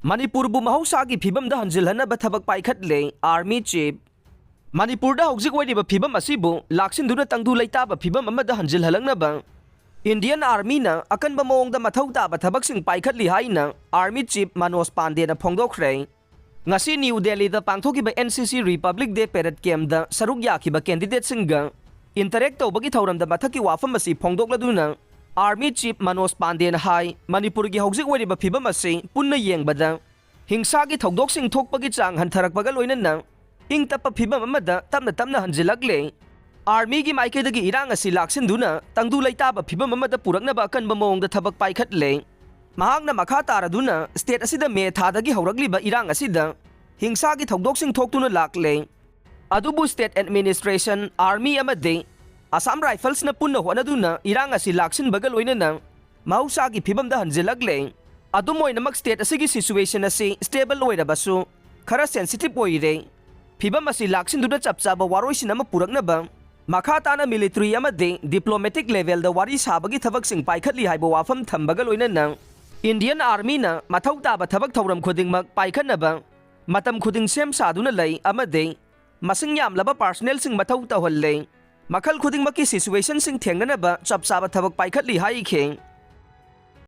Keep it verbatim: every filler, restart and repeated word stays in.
ꯃꯅꯤꯄꯨꯔꯕꯨ ꯃꯍꯧꯁꯥꯒꯤ ꯐꯤꯕꯝꯗ ꯍꯟꯖꯤꯜꯍꯟꯅꯕ ꯊꯕꯛ ꯄꯥꯏꯈꯠꯂꯦ ꯑꯥꯔꯃꯤ ꯆꯤꯐ꯫ ꯃꯅꯤꯄꯨꯔꯗ ꯍꯧꯖꯤꯛ ꯑꯣꯏꯔꯤꯕ ꯐꯤꯕꯝ ꯑꯁꯤꯕꯨ ꯂꯥꯛꯁꯤꯟꯗꯨꯅ ꯇꯪꯗꯨ ꯂꯩꯇꯥꯕ ꯐꯤꯕꯝ ꯑꯃꯗ ꯍꯟꯖꯤꯜꯍꯜꯂꯛꯅꯕ ꯏꯟꯗꯤꯌꯟ ꯑꯥꯔꯃꯤꯅ ꯑꯀꯟꯕ ꯃꯑꯣꯡꯗ ꯃꯊꯧ ꯇꯥꯕ ꯊꯕꯛꯁꯤꯡ ꯄꯥꯏꯈꯠꯂꯤ ꯍꯥꯏꯅ ꯑꯥꯔꯃꯤ ꯆꯤꯐ ꯃꯅꯣꯖ ꯄꯥꯟꯗꯦꯅ ꯐꯣꯡꯗꯣꯛꯈ꯭ꯔꯦ꯫ ꯉꯁꯤ ꯅ꯭ꯌꯨ ꯗꯦꯜꯂꯤꯗ ꯄꯥꯡꯊꯣꯛꯈꯤꯕ ꯑꯦꯟ ꯁꯤ ꯁꯤ ꯔꯤꯄꯕ꯭ꯂꯤꯛ ꯗꯦ ꯄꯦꯔꯦꯗ ꯀꯦꯝꯗ ꯁꯔꯨꯛ ꯌꯥꯈꯤꯕ ꯀꯦꯟꯗꯤꯗꯦꯠꯁꯤꯡꯒ ꯏꯟꯇꯔꯦꯛ ꯇꯧꯕꯒꯤ ꯊꯧꯔꯝꯗ ꯃꯊꯛꯀꯤ ꯋꯥꯐꯝ ꯑꯁꯤ ꯐꯣꯡꯗꯣꯛꯂꯗꯨꯅ ꯑꯥꯔꯃꯤ ꯆꯤꯐ ꯃꯅꯣꯖ ꯄꯥꯟꯗꯦꯅ ꯍꯥꯏ, ꯃꯅꯤꯄꯨꯔꯒꯤ ꯍꯧꯖꯤꯛ ꯑꯣꯏꯔꯤꯕ ꯐꯤꯕꯝ ꯑꯁꯤ ꯄꯨꯟꯅ ꯌꯦꯡꯕꯗ ꯍꯤꯡꯁꯥꯒꯤ ꯊꯧꯗꯣꯛꯁꯤꯡ ꯊꯣꯛꯄꯒꯤ ꯆꯥꯡ ꯍꯟꯊꯔꯛꯄꯒ ꯂꯣꯏꯅꯅ ꯏꯪ ꯇꯞꯄ ꯐꯤꯕꯝ ꯑꯃꯗ ꯇꯞꯅ ꯇꯞꯅ ꯍꯟꯖꯤꯜꯂꯛꯂꯦ꯫ ꯑꯥꯔꯃꯤꯒꯤ ꯃꯥꯏꯀꯩꯗꯒꯤ ꯏꯔꯥꯡ ꯑꯁꯤ ꯂꯥꯛꯁꯤꯟꯗꯨꯅ ꯇꯪꯗꯨ ꯂꯩꯇꯥꯕ ꯐꯤꯕꯝ ꯑꯃꯗ ꯄꯨꯔꯛꯅꯕ ꯑꯀꯟꯕ ꯃꯑꯣꯡꯗ ꯊꯕꯛ ꯄꯥꯏꯈꯠꯂꯦ꯫ ꯃꯍꯥꯛꯅ ꯃꯈꯥ ꯇꯥꯔꯗꯨꯅ ꯁ꯭ꯇꯦꯠ ꯑꯁꯤꯗ ꯃꯦ ꯊꯥꯗꯒꯤ ꯍꯧꯔꯛꯂꯤꯕ ꯏꯔꯥꯡ ꯑꯁꯤꯗ ꯍꯤꯡꯁꯥꯒꯤ ꯊꯧꯗꯣꯛꯁꯤꯡ ꯊꯣꯛꯇꯨꯅ ꯂꯥꯛꯂꯦ꯫ ꯑꯗꯨꯕꯨ ꯁ꯭ꯇꯦꯠ ꯑꯦꯗꯃꯤꯅꯤꯁꯇ꯭ꯔꯦꯁꯟ, ꯑꯥꯔꯃꯤ ꯑꯃꯗꯤ ꯑꯁꯥꯝ ꯔꯥꯏꯐꯜꯁꯅ ꯄꯨꯟꯅ ꯍꯣꯠꯅꯗꯨꯅ ꯏꯔꯥꯡ ꯑꯁꯤ ꯂꯥꯛꯁꯤꯟꯕꯒ ꯂꯣꯏꯅꯅ ꯃꯍꯧꯁꯥꯒꯤ ꯐꯤꯕꯝꯗ ꯍꯟꯖꯤꯜꯂꯛꯂꯦ꯫ ꯑꯗꯨꯝ ꯑꯣꯏꯅꯃꯛ ꯁ꯭ꯇꯦꯠ ꯑꯁꯤꯒꯤ ꯁꯤꯆꯨꯋꯦꯁꯟ ꯑꯁꯤ ꯁ꯭ꯇꯦꯕꯜ ꯑꯣꯏꯔꯕꯁꯨ ꯈꯔ ꯁꯦꯟꯁꯤꯇꯤꯚ ꯑꯣꯏꯔꯦ꯫ ꯐꯤꯕꯝ ꯑꯁꯤ ꯂꯥꯛꯁꯤꯟꯗꯨꯅ ꯆꯞ ꯆꯥꯕ ꯋꯥꯔꯣꯏꯁꯤꯟ ꯑꯃ ꯄꯨꯔꯛꯅꯕ ꯃꯈꯥ ꯇꯥꯅ ꯃꯤꯂꯤꯇꯔꯤ ꯑꯃꯗꯤ ꯗꯤꯄ꯭ꯂꯣꯃꯦꯇꯤꯛ ꯂꯦꯚꯦꯜꯗ ꯋꯥꯔꯤ ꯁꯥꯕꯒꯤ ꯊꯕꯛꯁꯤꯡ ꯄꯥꯏꯈꯠꯂꯤ ꯍꯥꯏꯕ ꯋꯥꯐꯝ ꯊꯝꯕꯒ ꯂꯣꯏꯅꯅ ꯏꯟꯗꯤꯌꯟ ꯑꯥꯔꯃꯤꯅ ꯃꯊꯧ ꯇꯥꯕ ꯊꯕꯛ ꯊꯧꯔꯝ ꯈꯨꯗꯤꯡꯃꯛ ꯄꯥꯏꯈꯠꯅꯕ ꯃꯇꯝ ꯈꯨꯗꯤꯡ ꯁꯦꯝ ꯁꯥꯗꯨꯅ ꯂꯩ ꯑꯃꯗꯤ ꯃꯁꯤꯡ ꯌꯥꯝꯂꯕ ꯄꯥꯔꯁꯅꯦꯜꯁꯤꯡ ꯃꯊꯧ ꯇꯧꯍꯜꯂꯦ꯫ ꯃꯈꯜ ꯈꯨꯗꯤꯡꯃꯛꯀꯤ ꯁꯤꯆꯨꯋꯦꯁꯟꯁꯤꯡ ꯊꯦꯡꯅꯅꯕ ꯆꯞ ꯆꯥꯕ ꯊꯕꯛ ꯄꯥꯏꯈꯠꯂꯤ ꯍꯥꯏꯈꯤ꯫